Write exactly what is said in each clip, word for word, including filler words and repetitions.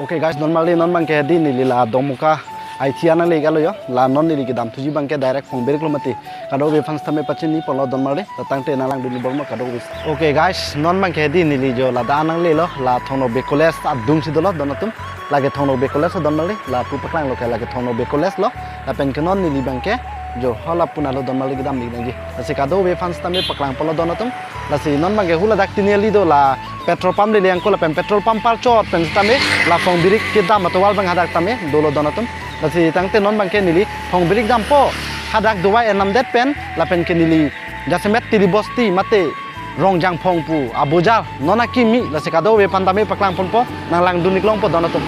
Okay guys, don marli, non abangke hedi neli la Domoka I T I nangle iklo jo. La non neli kedam thuji abangke direct Phongbirik lo mati. Kadokave aphan sitame pachini ponlo don marli. Tangte nanglangdun bom kadokave. Okay guys, non abangke hedi neli jo ladak nanglelo, la Thong Nokbe College adungsi dolo don atum. Lake Thong Nokbe College lo don marli, lapu paklanglo ke lake Thong Nokbe College lo. Lapen ke non neli abangke jo hala puna lo don marli kedam lik nangji. Lasi kadokave aphan sitame paklang ponlo don atum. Lasi non abangke hula dak tineli do la petrol pump le liang ko lapen petrol pump parchot pen sitame la Phongbirik kedam atovar abang hadak tame dolo don atum. Lasi tangte non abangke neli Phongbirik dampo, hadak dovai enamdet pen lapen ke neli jasemet Tili Bosti mate Rongjangphong pu abojar non akimi, lasi kadokave aphan tame paklang ponpo, nanglangdun iklongpo don atum.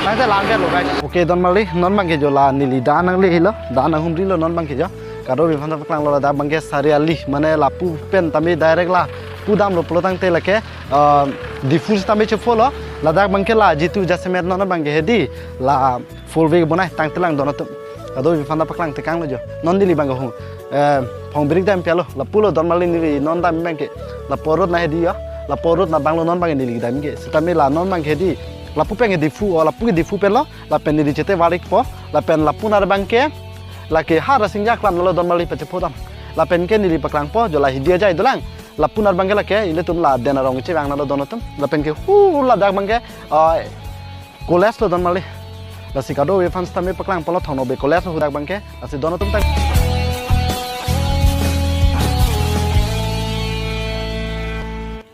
Tangte langke lo guys. Okay don marli, non abangke jo la neli da nanglelo, da nanghumrilo non abangke jo. Kadokave aphan paklanglo, ladak abangke Sariali, mane lapu pen tame direct lapu damlo pulo tangte lake, ah, Diphu sitame chepolo, ladak abangke la jitu jasemet non abangke hedi la four way bonai tangte lang don atum. Kadokave aphan paklang tekanglo jo. Non neli abangke hung, eh, Phongbirik dam pialo, lapulo don marli neli non dam abangke. Lapu road na hedi jo. Lapu road na abanglo non abangke neli dam ke. Sitame la non abangke hedi. Lapu pen ke Diphu, o lapu ke Diphu penlo, lapen neli chete varikpo, lapen lapu nar abangke lake ha Rasinja klam nalo don marli pachepho dam. Lapen ke neli paklangpo, jo la hedi ajai dolang. Lapu nar abangke lake, ilitum la Den Arong chevang nalo don atum. Lapen ke hula dak abangke, ah, college lo don marli. Lasi kadokave aphan sitame paklang ponlo Thong Nokbe College lo hadak abangke. Lasi don atum tang.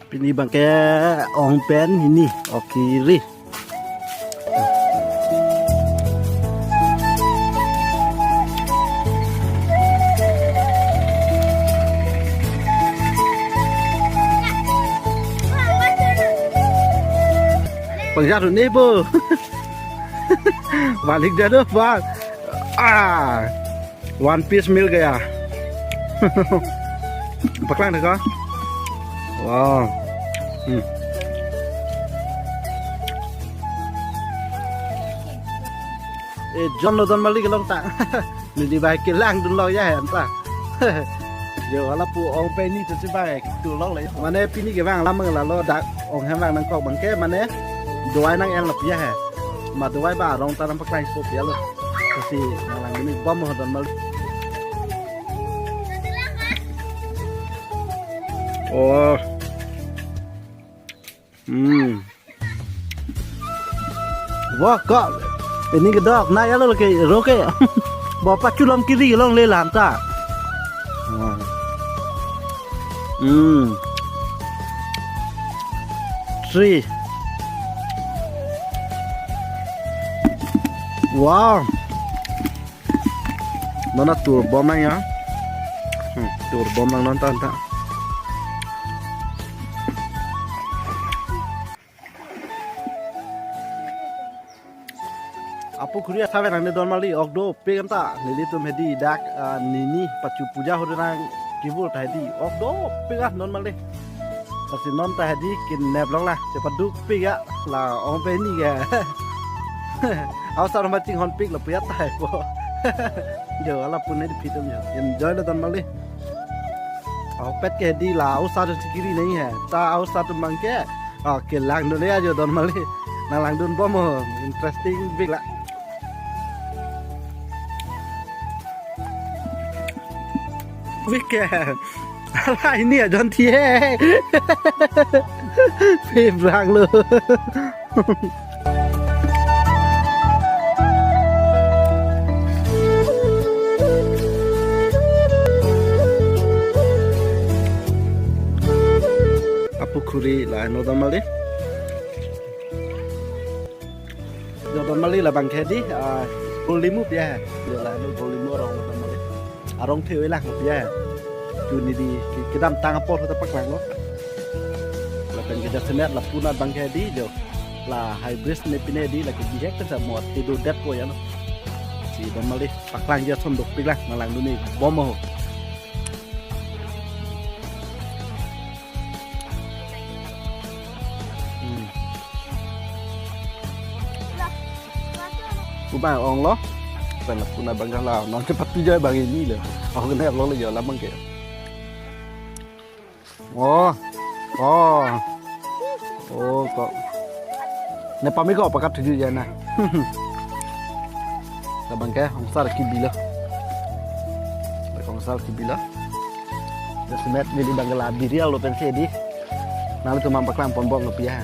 Pini abangke ong pen hini, o kiri. Pangjar ne bo. Balik dah tu, bang. Ah. One piece mil gaya. Paklang deh ka? Wow. Hmm. Eh, John lo don marli kelong ta. Neli bai kelangdun lo ya he anta. Jo, lapu ong pen ni tu si bai tu lo le. Mane pini kevang alam abang lalo dak ong hem vang nangkok abangke mane dovai nang-en lo pi ya he. Ma dovai ba arong ta nangpaklang so pi ya lo. Lasi nanglangdun ik bom ho don marli. Oh. Hmm. Wah, kok. Pini kedok, na ya lo ke, ro ke. Bo pachu lom kiri longle lam ta. Hmm. Three. Wow. Non atur bom nang ya. Hmm, tur bom nang non ta ta. Apo khuri athave nangne don marli, ok dopik anta. Nelitum hedi dak, ah, nini pachu puja hori nang kibul ta hedi. Ok dopik ah don marli. Lasi non ta hedi kinep long la, chepadukpik ya, la ong pen ni ke. Aosar ma chinghonpik lo pu ya tahai po. Jo, lapu ne di phi atum jo. Enjoy lo don marli. Ahokpet ke hedi la aosar si kiri nahi hai. Ta aosar atum abangke. Ah, kelangdun ya jo don marli. Nanglangdun bom ho. Interesting big la. Wike. Ala hini ajon thi he. Pe brang lo. Apo khuri la no don marli. Jo don marli labang ke di, ah, Goldimu pi ya. Jo la no Goldimu arong don marli. Arong the-oi lang pi ya. Ju neli ke-, kedamtang apor ta paklang lo. Lapen ke jasemet lapu nar abang ke di jo. La high bridge ne pine di la ke bihek ta mo te dodet po ya no. Si don marli paklang ja som dopik lang, nanglangdun ik bom ho. Hmm. Pu abang ong lo. Pen lapu nar abang ke la non ke patu ja abang hini lo. Ong ne lo le jo la abang ke. Oh. Oh. Oh, kok. Ne pamiko pakat tuju ya na. Labang ke ongsar kebilo. Ongsar kebilo. Jasemet neli abang ke la biri arlo pensi hedi. Nanglitum aphan paklang ponbomlo pi ya.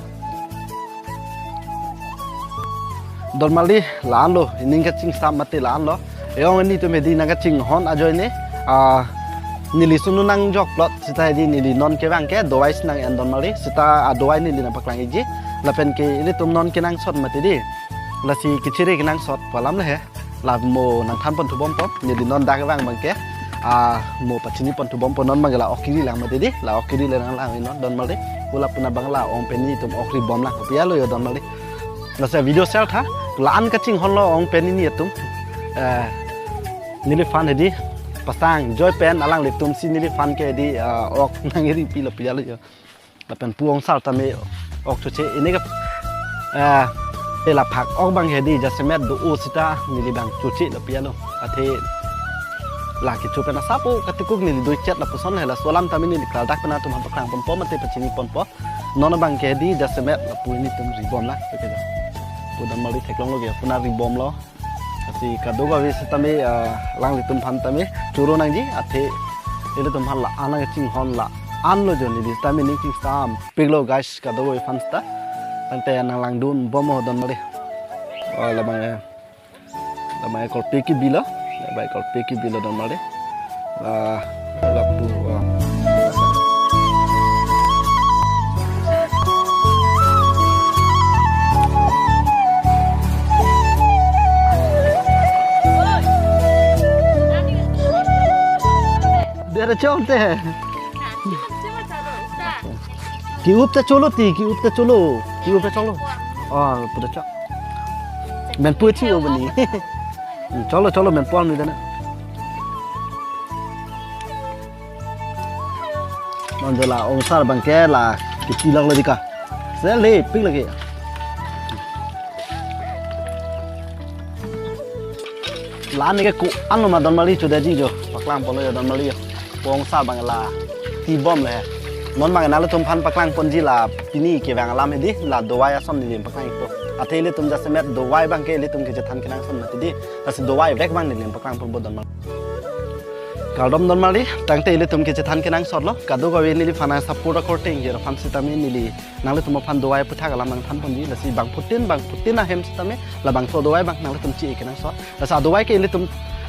Don Marli, la-anlo, ining kachingsam mate la-anlo. E-ong nelitum hedi nangkachinghon ajoine, ah, neli sunu nangjokplot, seta hedi neli non kevang ke dovai si nang-en Don Marli, seta adovai neli nangpaklang-ikji, lapen ke ilitum non kenangsot mati di, lasi kechere kenangsot pu alam le he, la mo nangthan pon thubompo, neli non dak vang abang ke, ah, mo pachini pon thubompo non abang ke la ok kiri lang mati di, la ok kiri le nanglang non Don Marli, pu lapu na abang la ong pen nelitum ok ribom lang, kopi alo yo Don Marli. Lasi video share tha. La-an kachinghonlo ong pen nelitum. Eh, neliphan hedi. Pasang joy pen alanglitum si neliphan ke hedi, eh, ok nangri pilo pi alo yo. Lapen pu ongsar tame ok choche. Ini ke, eh, ela phak ok abang hedi jasemet do-o seta neli abang chochelo pi alo. Athe la kecho pen asapo katikuk neli doichet lapuson hela solam tame neli klardak pen nanglitum aphan paklang ponpo mate pachini ponpo. Non abang ke hedi jasemet lapu nelitum ribom lang. Oke dah. Pu Don Marli theklonglo ke, pu na ribomlo. Lasi kadokave sitame, ah, alanglitum aphan tame choro nangji, athe ilitum aphan la-an nangchinghon la-anlo jo neli sitame ning chingsampiklo guys, kadokave aphan seta. Tangte nanglangdunbomlo Don Marli. Oh, labang ya. Damai korpi kebilo, damai korpi kebilo Don Marli. Ah, lapu, ah. Dia ada cong teh. Ki-up ta cholo ti, ki-up ta cholo, ki-up ta cholo. Oh, pu ta chok. Men pu chi o bani. Cholo, cholo, men pu ni dana. Non jo la ongsar abang ke la kepiloklo di ka. Selipik lagi. La-an ke ko-anlo ma Don Marli chodaji jo. Paklang ponlo jo Don Marli jo. Pu ongsar abang la tibomlo he. Non abang nanglitum aphan paklang ponji la pini kevang alam hedi la dovai ason neli paklang-ikpo. Athe ilitum jasemet dovai abang ke ilitum kechethan kenangsot mati di. Lasi dovai vek abang neli paklang ponpo Don Marli. Kardom Don Marli, tangte ilitum kechethan kenangsotlo. Kadokave neliphan nang support akorte ingjir aphan sitame neli nanglitum aphan dovai aputhak alam nangthan ponji, lasi bangphutin bangphutin ahem sitame labangso dovai abang nanglitum chi-e kenangsot. Lasi adovai ke ilitum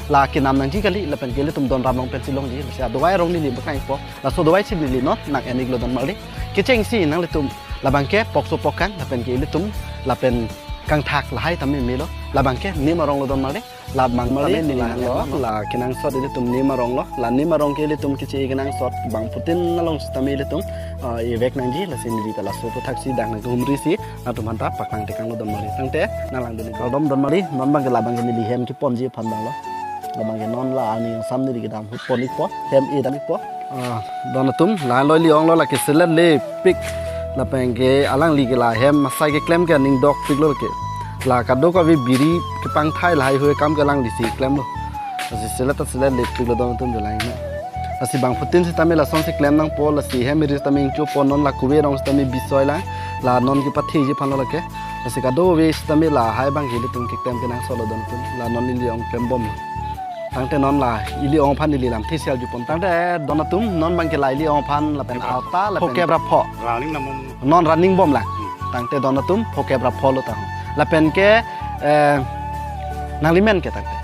la kenam nangji kali, lapen ke ilitum don ram along pensi longji, lasi adovai arong neli paklang-ikpo. Laso dovai si neli non nang-en-iklo Don Marli. Kechengsi nanglitum labang ke pokso pokang, lapen ke ilitum lapen kangthak lahai tame melo. Labang ke nim aronglo Don Marli. Labang Marli tame neli nang-enlo, la kenangsot ilitum nim aronglo. La nim arong ke ilitum kechi kenangsot bangphutin along sitame ilitum, ah, ivek nangji, lasi neli ta laso aputhak si dak nangkehumri si nanglitum aphanta paklang tekanglo Don Marli. Tangte nanglangdun-ik. Kardom Don Marli, non abang ke labang ke neli hem keponji aphan abanglo. Labang ke non la arni angsam neli kedam ahut pon-ikpo, hem e dam-ikpo. Ah, don atum, la-an lo ili onglo, lake selet lepik. Lapen ke alangli ke la hem asai keklem ke aning dokpiklo ke. La kadokave biri kepangthai lahaihui akam ke alangli si klemlo. Lasi selet ta selet lepiklo don atum jo la-an. Lasi bangphutin sitame lasonsi klem nangpo, lasi hem eri sitame ingchopo, non la kove rong sitame bisoi lang. La non kepatheji aphanlo lake. Lasi kadokave sitame lahai abang ke ilitum keklem kenangsotlo don atum. La non ili ong klembomlo. Tangte non la ili ong aphan ili lamthe si arjupon. Tangte don atum non abang ke la ili ong aphan lapen alta lapen phokep ra pho. Running namun. Non running bom lang. Hmm. Tangte don atum phokep ra pholo tang. Lapen ke, eh, nanglimen ke tangte.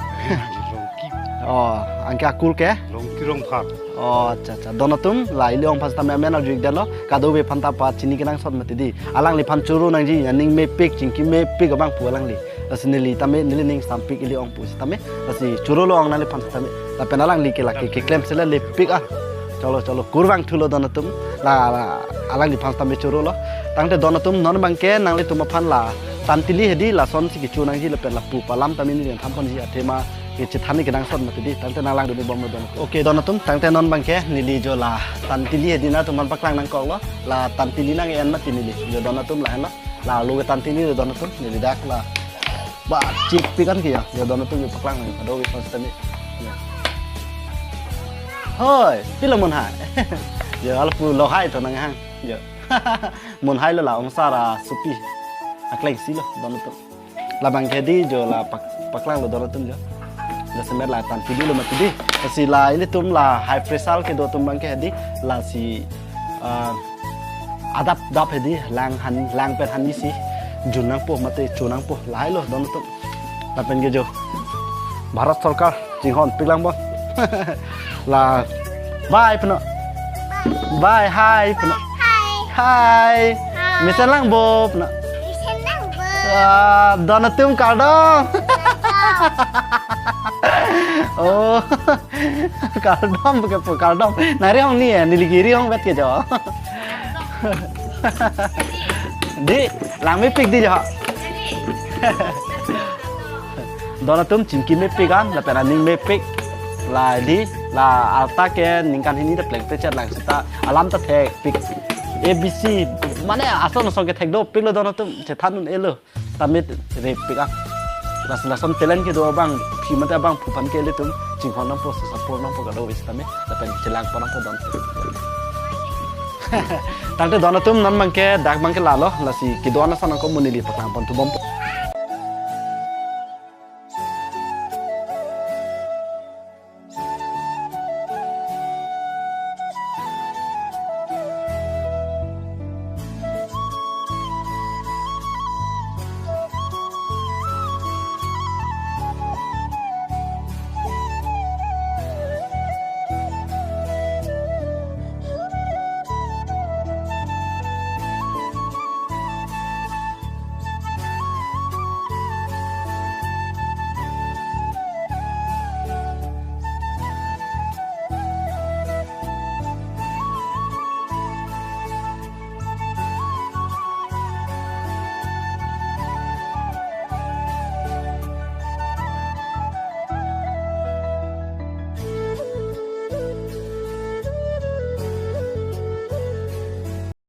Rongki. Oh, anke akur ke? Rongki Rongphar. Oh, acha, acha. Don atum la ili ong aphan sitame amen arju-ikdetlo. Kadokave aphanta pachini kenangsot mati di. Alangliphan choro nangji, aning mepik, chingki mepik abang pu alangli. Lasi neli tame, neli ning sampik ili ong pu sitame. Lasi chorolo ong nangliphan sitame. Lapen alangli ke lake keklem selet lepik ah. Cholo, cholo. Kurvangthulo don atum. La, la, alangliphan sitame chorolo. Tangte don atum non abang ke nanglitum aphan la tantili hedi lasonsi kecho nangji lapen lapu pu alam tame neli nangthan ponji athema kechethan kenangsot mati di. Tangte nanglangdun-ik bomlo don atum. Okay, don atum. Tangte non abang ke neli jo la tantili hedi nanglitum aphan paklang nangkoklo. La tantili nang-en mati neli. Jo don atum la-anlo. La arlo ke tantili don atum, neli dak la. Ba, chipik an ke ya. Ya don atum ya paklang ya. Kadokave aphan sitame. Ya. Hoi, pilo munhai. Ya, lapu lohai tho nanghang. Ya. Munhailo la ongsar asopi. akleng si lo don atum. Labang ke hedi jo la pak-, paklang lo don atum jo. Jasemet la tan pidi lo mati di. Lasi la ilitum la high pressure kedo atum abang ke hedi lasi, ah, adap dap hedi lang han, lang pen hani si jun nangpo mate cho nangpo lahai lo don atum. Lapen ke jo Bharat Sarkar chinghon piklang bon. La bye puno. Bye, hi puno. Hi. Hi. Hi. Mesen lang bo puno. Mesen lang bo. Ah, don atum kardom. Kardom. Oh. Kardom ke po kardom. Nari hong ni ya, neli kiri hong bet ke jo. Di, lang mepik di jo. Don atum chingki mepik an, lapen aning mepik. La di, la arta ke ningkan hini ta plengte chet lang seta alam ta thekpik. A B C, mane ason ason ke thek dopik lo don atum, chethan un-e lo. Tame repik an. Lasi lason talent kedo abang, phi mate abang phu aphan ke ilitum chinghon nangpo, support nangpo kado vis tame, lapen chelang pon nangpo don. Tangte don atum non abang ke dak abang ke lalo, lasi kedo-an ason nangko mo neli paklang pon thu bompo.